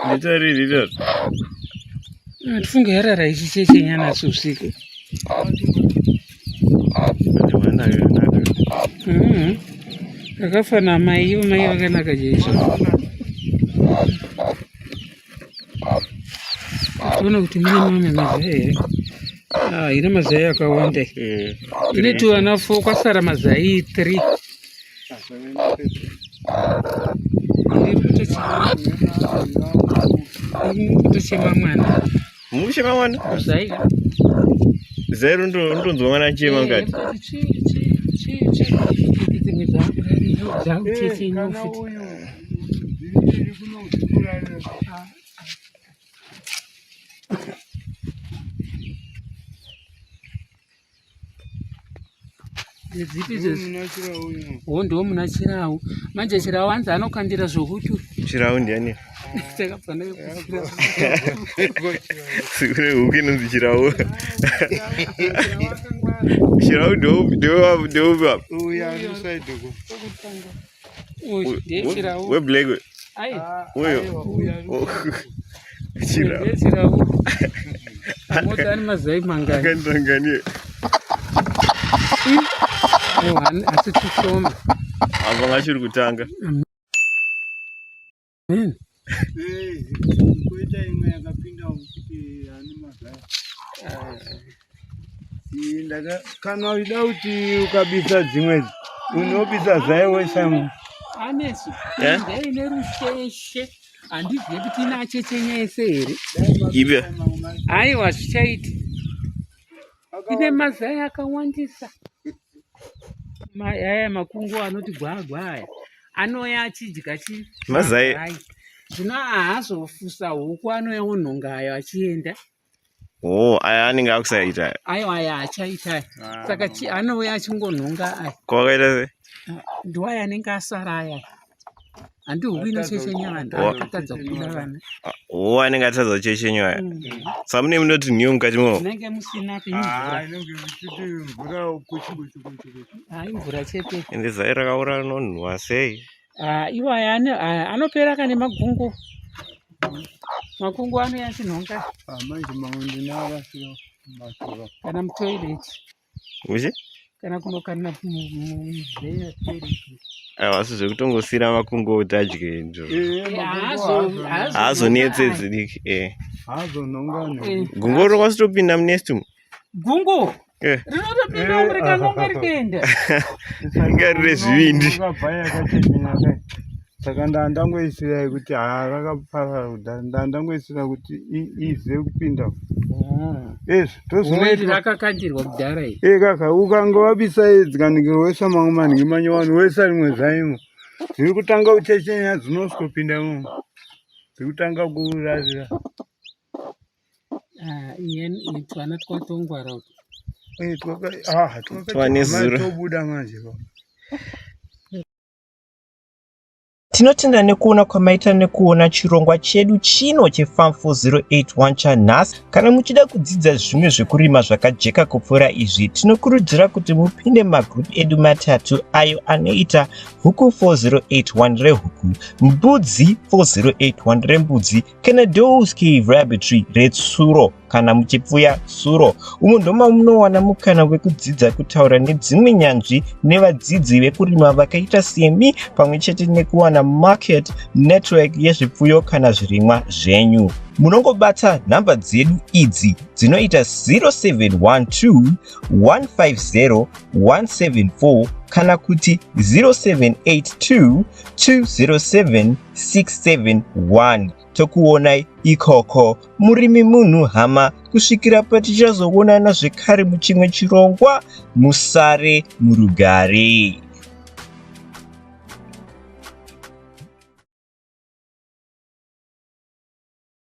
Nditori nditori. Tifunge yarara ichichechenyana usiku. Rakafana mai ivo mai vakanaka chaizvo. Tiona kuti mune mamwe mazai here. Ah, ine mazai akawanda. Ine tuana 4 kwasara mazai 3. Kutochema mwana. Mukuchema mwana? Zai. Zai rundonzwa mwana achema mukati. Dzakuchechenywa futi. Ndedzipi idzodzo? Ho ndiwo muna chirau. Manje chirau hanzi anokandira zvokuti. Chirau ndiani? Takabva nayo kuchirau. Kune huku inonzi chirau. Chirau ndeupi apa? Uya ari kuside uko. Uyu ndiye chirau. Weblack uyu. Ai. Uyo. Chirau. Ndiye chirau. Mota ane mazai mangani? Akandangani. Aiwa, asi tushoma. Apa ngachiri kutanga. Amen. Koita imwe yakapinda kuti ane mazai. Kana uchida kuti ukabisa dzimwe unobisa zai wesa Anesu. Eh? Ndeine rusheshe. Handizive kuti ine achechenya ese here. Ibe. Aiwa zvichaiti. Ine mazai akawandisa. Aya makungu anoti gwagwa aya. Anouya achidya chi Mazai. Zvino haazofusa huku anouya onhonga ayo achienda. Oh, aya anenge akusaita aya. Aiwa aya achaita aya. Saka anouya achingonhonga aya. Kwakaita sei? Ndiwo aya anenge asara aya. Handi huku inochechenya vanhu akatadza kubuda vana. Oh, anenge atadza kuchechenywa aya. Saka mune munoti nhiyo mukati mo. Munenge musina imvura. Inenge ichiti mvura kuchi kuchi kuchi kuchi. Ah, imvura chete. Ende zai rakaora rinonhuwa sei? Ah, iwo aya anopera kane magungu. Makungu anouya achinhonga. Ah, manje mamwe ndinoarasira masura. Kana mutoilet. Uchi? Kana kunokanda mubheya toilet. Aiwa, asi zvekutongosira makungu kuti adye ndizvo. Haazonetse Haazonetse dzidiki. Eh. Haazonhonga Gungu rinokwanisa kutopinda munest umu. Gungu Eh. rinotopinda umu rikanonga rikaenda. Inga rine zvivindi. Saka ndandangoisira kuti haa rakaparara kudhara ndandangoisira kuti ize kupinda. Ezvo tozonoitwa. Rakakandirwa kudhara iri. Eh kaka ukanga wabisa dzikanikiro wesa mamwe manhingi manyowani wesa rimwe zaimo. Dziri kutanga kuchechenya dzinosvikopinda imomo. Dziri kutanga kurarira. Ah, iye twana twatongwara utu. Eh twaka ah twaka Twane zuro. tobuda manje. Tinotenda nekuona kwamaita nekuona chirongwa chedu chino cheFarm 4081 chanhasi. Kana muchida kudzidza zvimwe zvekurima zvakajeka kupfuura izvi, tinokurudzira kuti mupinde magroup edu matatu ayo anoita Huku 4081 rehuku, Mbudzi 4081 rembudzi, kana Dowski Rabbitry retsuro kana muchipfuya tsuro. Umu ndomamunowana mukana wekudzidza kutaura nedzimwe nyanzvi nevadzidzi vekurima vakaita semi pamwe chete nekuwana market network yezvipfuyo kana zvirimwa zvenyu. Munongobata nhamba dzedu idzi dzinoita 0712 150 174 kana kuti 0782 207 671. Tokuonai ikoko. Murimi munhu hama, kusvikira patichazoonana zvekare muchimwe chirongwa, musare murugare.